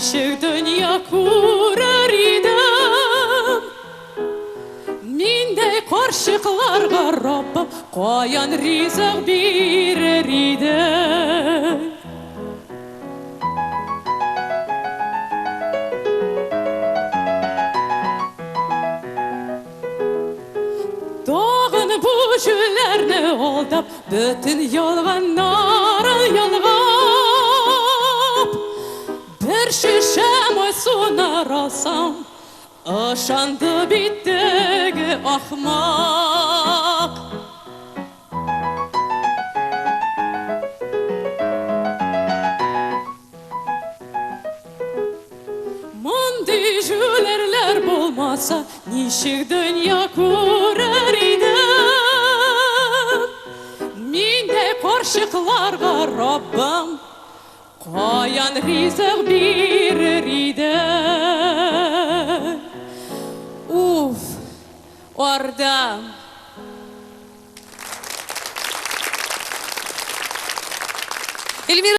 ничек дөнья күрер идем? Миндәй карчыкларга Раббым каян ризык бирер иде? Тагын бу җүләрне алдап, бөтен ялганнарын ялгап, бер шешә май суны алсам, ышанды бит теге ахмак. Мондый җүләрләр булмаса, ничек дөнья күрер идем? Миндәй карчыкларга Раббым каян ризык бирер иде? Уф, ардым. Эльмира.